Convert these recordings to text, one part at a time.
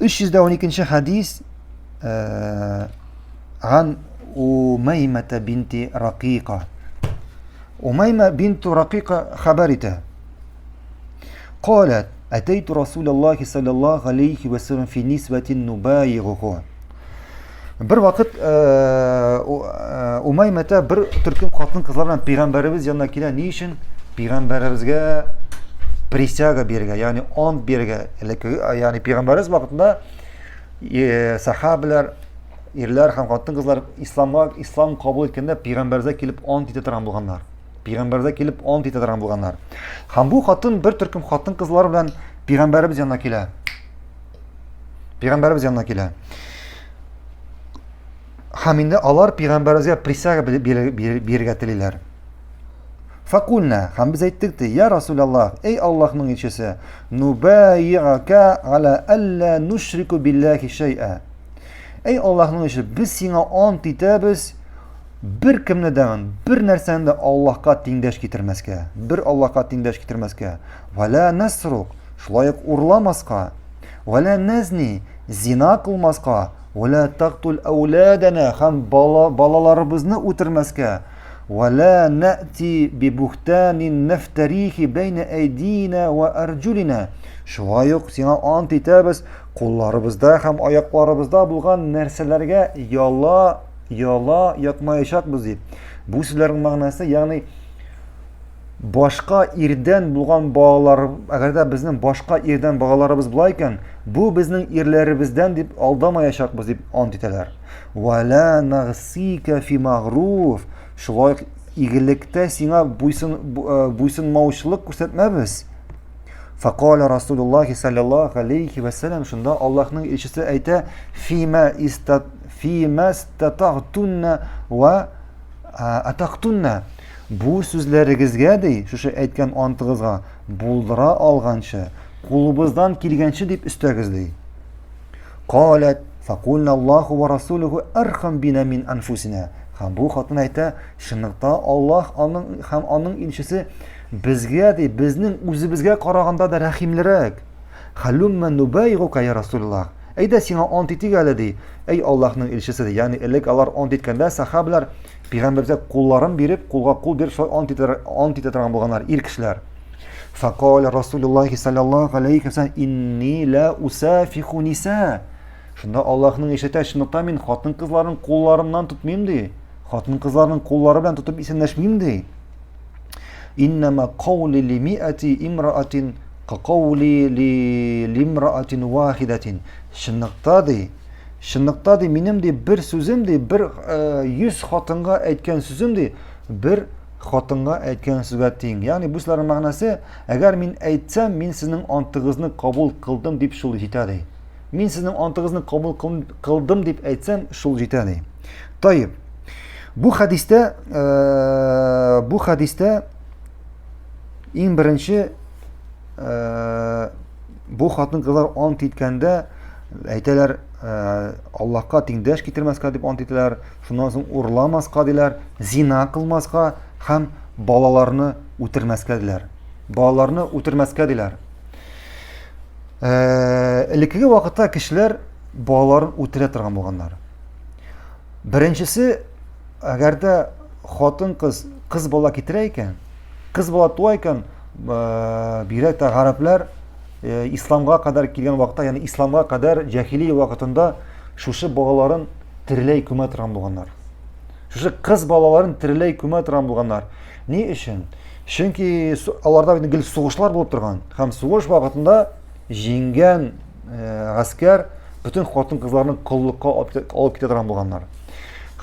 312 хәдис Ган Умаймата бинти Ракика. Умайма бинту Ракика хәбәр итә. قالت أتيت رسول الله صلى الله عليه وسلم في نسبة نبايغه. Бер вакыт Умаймата бер төркем хатын-кызлар белән пәйгамбәребез янына килә. Ни өчен? Пәйгамбәребезгә присяга бирергә, ягъни ант бирергә. Ягъни пәйгамбәребез вакытында сахабалар, ирләр һәм хатын-кызлар исламга ислам кабул иткәндә пәйгамбәребезгә килеп ант итә торган булганнар. Пәйгамбәребезгә килеп ант итә торган булганнар. Һәм бу хатын бер төркем хатын-кызлар белән пәйгамбәребез янына килә. Пәйгамбәребез янына килә. Һәм инде алар пәйгамбәребезгә присяга бирергә телиләр. Факульна, һәм без әйттек ди, я Расулаллах, эй Аллаһның илчесе, нубайгака аля алла нушрику биллахи шәй'a. Эй Аллаһның илчесе, без сиңа ант итәбез, бер кемне дә, бер нәрсәне дә Аллаһка тиңдәш китермәскә, бер Аллаһка тиңдәш китермәскә. Валя насрук, шулай ук урламаска. Валя назни, зина кылмаска. Валя тактул әүләдәнә, һәм бала, балаларыбызны үтермәскә. Валя нәти бибухтанин нәфтәрихи бәйнә әйдина ва арҗулина. Шулай ук сиңа ант итәбез, кулларыбызда һәм аякларыбызда булган нәрсәләргә яла, яла якмаячакбыз дип. Бу сүзләрнең мәгънәсе, ягъни башка ирдән булган балалар, әгәр дә безнең башка ирдән балаларыбыз була икән, бу безнең ирләребездән дип алдамаячакбыз дип ант итәләр. Вала нагсика фи магруф. Шулай ук игелектә сиңа буйсын, э, буйсынмаучылык күрсәтмәбез. Факала Расулуллахи саллаллаху алейхи ва саллям шунда Аллаһның илчесе әйтә: "Фима истат фима статагтунна ва атактунна". Бу сүзләрегезгә, ди, шушы әйткән антыгызга булдыра алганчы, кулыбыздан килгәнче дип өстәгез, ди. Каләт, факульна Аллаху ва расулуху архам бина мин анфусина. Һәм бу хатын әйтә, чынлыкта Аллаһ аның һәм аның илчесе безгә, ди, безнең үзебезгә караганда да рәхимлерәк. Халумма нубайгука я Расулуллах. Әйдә сиңа ант итик әле, ди. Әй Аллаһның илчесе, ди. Ягъни элек алар ант иткәндә сахабалар Пәйгамбәргә кулларын биреп, кулга кул биреп шулай ант итә, ант итә торган булганнар ир кешеләр. Факал Расулуллахи саллаллаху алейхи вәсәлләм инни ла усафиху ниса. Шунда Аллаһның ишетә, чынлыкта мин хатын-кызларның кулларыннан тотмыйм ди. Хатын-кызларның куллары белән тотып исәнләшмим ди. Иннама каули ли миати имраатин каули ли лимраатин вахидатин. Чынлыкта ди, Чынлыкта ди, минем ди бер сүзем ди, бер э, йөз хатынга әйткән сүзем ди, бер хатынга әйткән сүзгә тиң. Ягъни бу сүзләрнең мәгънәсе, әгәр мин әйтсәм, мин сезнең антыгызны кабул кылдым дип шул җитә ди. Мин сезнең антыгызны кабул кылдым дип әйтсәм, шул җитә ди. Таиб. Бу хәдистә, э, бу хәдистә иң беренче э, Бу хатын-кызлар ант иткәндә әйтәләр, э, Аллаһка тиңдәш китермәскә дип ант итәләр, шуннан соң урламаска диләр, зина кылмаска һәм балаларны үтермәскә диләр. Балаларны үтермәскә диләр. Э, элеккеге вакытта кешеләр балаларын үтерә торган булганнар. Беренчесе, әгәр дә хатын-кыз кыз бала китерә икән, Кыз бала туа икән, бигрәк тә гарәпләр исламга кадәр килгән вакытта, ягъни исламга кадәр җәһилия вакытында шушы балаларын тереләй күмә торган булганнар. Шушы кыз балаларын тереләй күмә торган булганнар. Ни өчен? Чөнки аларда бит гел сугышлар булып торган. Һәм сугыш вакытында җиңгән гаскәр бөтен хатын-кызларны коллыкка алып китә торган булганнар.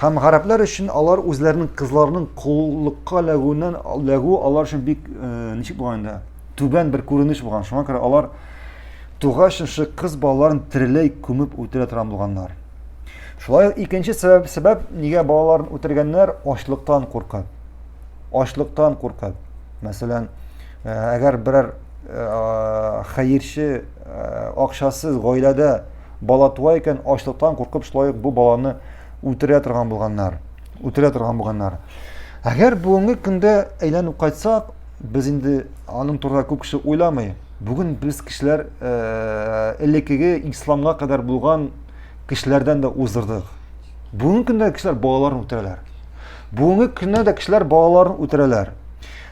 Һәм гарәпләр өчен алар үзләренең кызларының коллыкка ләгүеннән ләгү алар өчен бик э, ничек булган инде түбән бер күренеш булган. Шуңа күрә алар тугач шушы кыз балаларын тереләй күмеп үтерә торган булганнар. Шулай ук икенче сәбәп, сәбәп нигә балаларын үтергәннәр ачлыктан куркып. Ачлыктан куркып. Мәсәлән, э, әгәр берәр э, хәерче акчасыз гаиләдә бала туа икән, ачлыктан куркып шулай ук бу баланы үтерә торган булганнар. Үтерә торган булганнар. Әгәр бүгенге көндә әйләнеп кайтсак, без инде аның турында күп кеше уйламый. Бүген без кешеләр э, элеккеге исламга кадәр булган кешеләрдән дә уздырдык. Бүгенге көндә кешеләр балаларын үтерәләр. Бүгенге көндә дә кешеләр балаларын үтерәләр.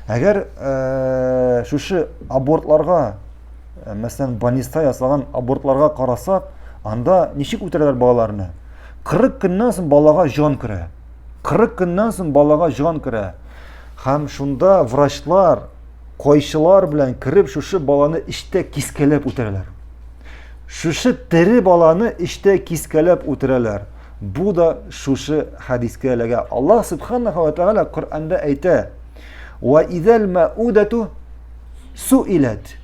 Әгәр э, шушы абортларга, э, мәсәлән, больниста ясалган абортларга карасак, анда ничек үтерәләр балаларны? 40 көннән соң балага җан керә. 40 көннән соң балага җан керә. Һәм шунда врачлар кайчылар белән кереп шушы баланы эчтә кискәләп үтерәләр. Шушы тере баланы эчтә кискәләп үтерәләр. Бу да шушы хәдискә эләгә. Аллаһ субханаху ва тааля Коръәндә әйтә: "Ва изәл мәудату суилат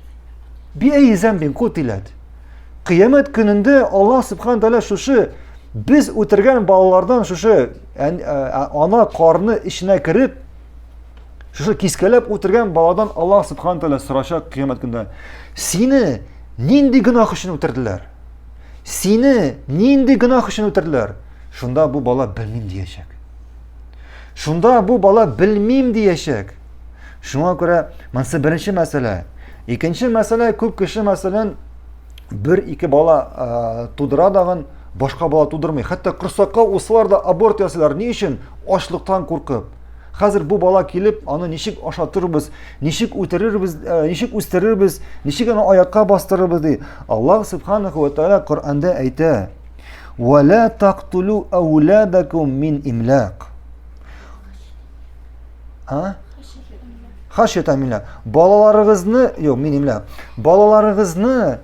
би әй замбин кутилат". Кыямәт көнендә Аллаһ субхана тааля шушы без үтергән балалардан шушы ана карны эченә кереп Шушы кискәләп үтергән баладан Аллаһ субхана тәгалә сорачак кыямәт көндә. Сине нинди гөнаһ өчен үтерделәр? Сине нинди гөнаһ өчен үтерделәр? Шунда бу бала белмим диячәк. Шунда бу бала белмим диячәк. Шуңа күрә монысы беренче мәсьәлә. Икенче мәсьәлә күп кеше мәсәлән бер ике бала э, тудыра дагын башка бала тудырмый. Хәтта корсакка усалар да аборт ясыйлар. Ни өчен? Ачлыктан куркып. Хәзер бу бала килеп, аны ничек ашатырбыз, ничек үтерербез, э, ничек үстерербез, ничек аны аякка бастырырбыз ди. Аллаһ субханаху ва тааля Коръәндә әйтә: "Ва ла тактулу ауладакум мин имлак". А? Хашията милла. Балаларыгызны, юк, мин имлак. Балаларыгызны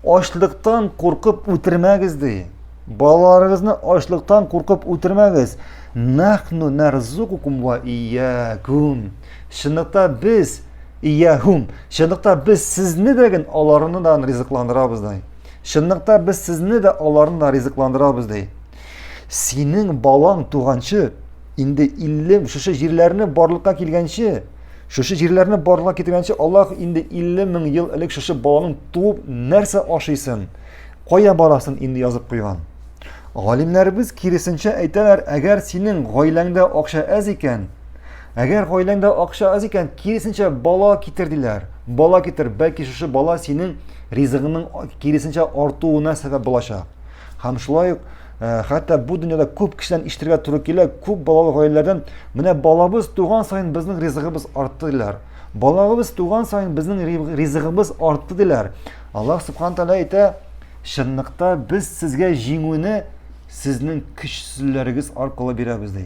ачлыктан куркып үтермәгез ди. Балаларыгызны ачлыктан куркып үтермәгез. Нахну нарзукукум ва иякум. Чынлыкта без ияхум. Чынлыкта без сезне дә ген аларны да ризыкландырабыз ди. Чынлыкта без сезне дә аларны да ризыкландырабыз ди. Синең балаң туганчы инде 50 шушы җирләрне барлыкка килгәнче, шушы җирләрне барлыкка китергәнче Аллаһ инде 50 мең ел элек шушы баланың туып нәрсә ашыйсын, Кая барасын инде язып куйган. Галимнәребез киресенчә әйтәләр, әгәр синең гаиләңдә акча әз икән, әгәр гаиләңдә акча әз икән, киресенчә бала китер диләр. Бала китер, бәлки шушы бала синең ризыгыңның киресенчә артуына сәбәп булачак. Һәм шулай ук э, хәтта бу дөньяда күп кешедән ишетергә туры килә, күп балалы гаиләләрдән менә балабыз туган саен безнең ризыгыбыз артты диләр. Балабыз туган саен безнең ризыгыбыз артты диләр. Аллаһ Субхану Тәгалә әйтә, чынлыкта без сезгә җиңүне сезнең көчсезләрегез аркылы бирәбез ди.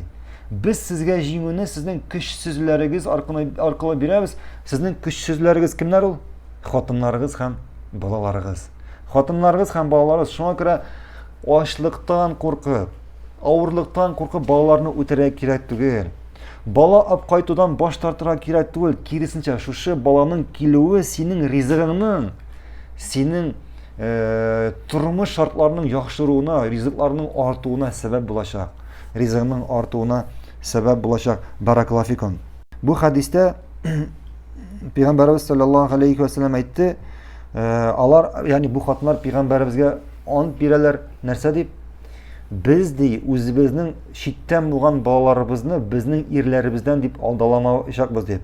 Без сезгә җиңүне сезнең көчсезләрегез аркылы, аркылы бирәбез. Сезнең көчсезләрегез кемнәр ул? Хатыннарыгыз һәм балаларыгыз. Хатыннарыгыз һәм балаларыгыз. Шуңа күрә ачлыктан куркып, авырлыктан куркып балаларны үтерергә кирәк түгел. Бала алып кайтудан баш тартырга кирәк түгел, киресенчә, шушы баланың килүе синең ризыгыңның, синең э, тормыш шартларының яхшыруына, ризыкларының артуына сәбәп булачак. Ризыгының артуына сәбәп булачак. Баракаллаһу фикум. Бу хәдистә Пәйгамбәребез саллаллаһу алейхи ва саллям әйтте, э, алар, ягъни бу хатыннар пәйгамбәребезгә ант бирәләр, нәрсә дип? Без ди үзебезнең читтән булган балаларыбызны безнең ирләребездән дип алдаламаячакбыз дип.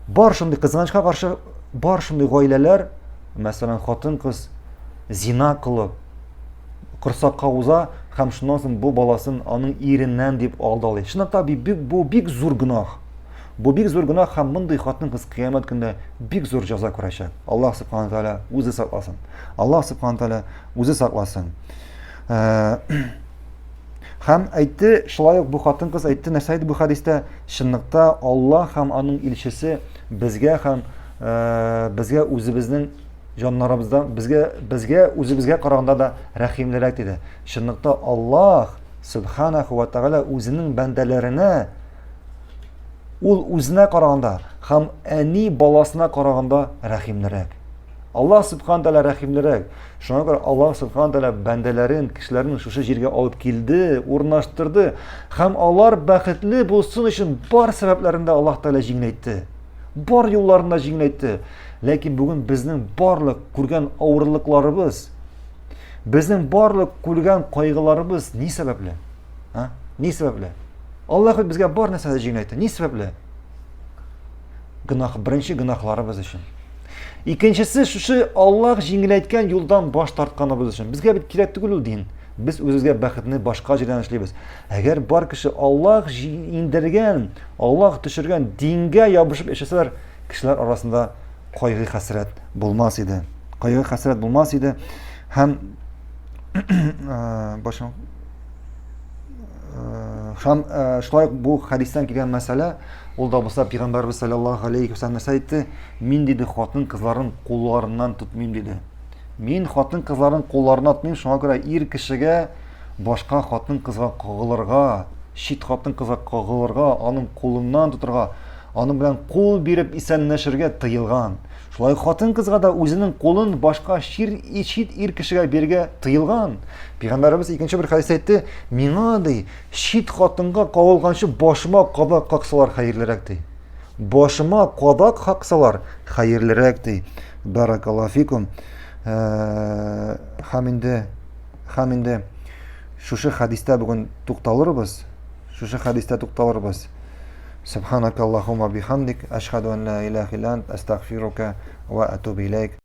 Бар шундый кызганычка каршы бар шундый гаиләләр, мәсәлән, хатын-кыз зина кылып корсакка уза һәм шуннан соң бу баласын аның иреннән дип алдалый. Чынлап та бу бик зур гөнаһ. Бу бик зур гөнаһ һәм мондый хатын-кыз кыямәт көндә бик зур җәза күрәчәк. Аллаһ субхана тааля үзе сакласын. Аллаһ субхана тааля үзе сакласын. Э, һәм әйтте, шулай ук бу хатын-кыз әйтте, нәрсә әйтте бу хәдистә? Чынлыкта Аллаһ һәм аның илчесе безгә һәм э, безгә үзебезнең җаннарыбыздан безгә безгә үзебезгә караганда да рәхимлерәк диде. Чынлыкта Аллаһ субханаху ва тааля үзенең бәндәләренә ул үзенә караганда һәм әни баласына караганда рәхимлерәк. Аллаһ Субхану Тәгалә рәхимлерәк. Шуңа күрә Аллаһ Субхану Тәгалә бәндәләрен, кешеләрен шушы җиргә алып килде, урнаштырды һәм алар бәхетле булсын өчен бар сәбәпләрен дә Аллаһ Тәгалә җиңеләйтте. Бар юлларын да җиңеләйтте. Ләкин бүген безнең барлык күргән авырлыкларыбыз, безнең барлык күргән кайгыларыбыз ни сәбәпле? А? Ни сәбәпле? Аллаһ безгә бар нәрсәне җиңеләйтте. Ни сәбәпле? Гөнаһ, беренче гөнаһларыбыз өчен. Икенчесе шушы Аллаһ җиңеләйткән юлдан баш тартканыбыз өчен. Безгә бит кирәк түгел ул дин. Без үзебезгә бәхетне башка җирдән эшлибез. Әгәр бар кеше Аллаһ иңдергән, Аллаһ төшергән дингә ябышып яшәсәләр, кешеләр арасында кайгы хәсрәт булмас иде. Кайгы хәсрәт булмас иде. Һәм башым һәм шулай ук бу хәдистән килгән мәсьәлә, ул да булса пәйгамбәрбез саллаллаһу алейхи вәсәлләм нәрсә әйтте? Мин диде хатын-кызларның кулларыннан тотмыйм диде. Мин хатын-кызларның кулларына тотмыйм, шуңа күрә ир кешегә башка хатын-кызга кагылырга, чит хатын-кызга кагылырга, аның кулыннан тотырга, аның белән кул биреп исәнләшергә тыелган. Шулай хатын-кызга да үзенең кулын башка чир, чит ир кешегә бирергә тыелган. Пәйгамбәребез икенче бер хәдистә әйтте, миңа ди, чит хатынга кагылганчы башыма кадак каксалар хәерлерәк ди. Башыма кадак каксалар хәерлерәк ди. Баракаллаһу фикум. Э, һәм инде һәм инде шушы хәдистә бүген тукталырбыз. Шушы хәдистә тукталырбыз. Субханакаллахума бихамдик, ашхаду ан ла илаха илля ант, астагфирука ва атубу илейк.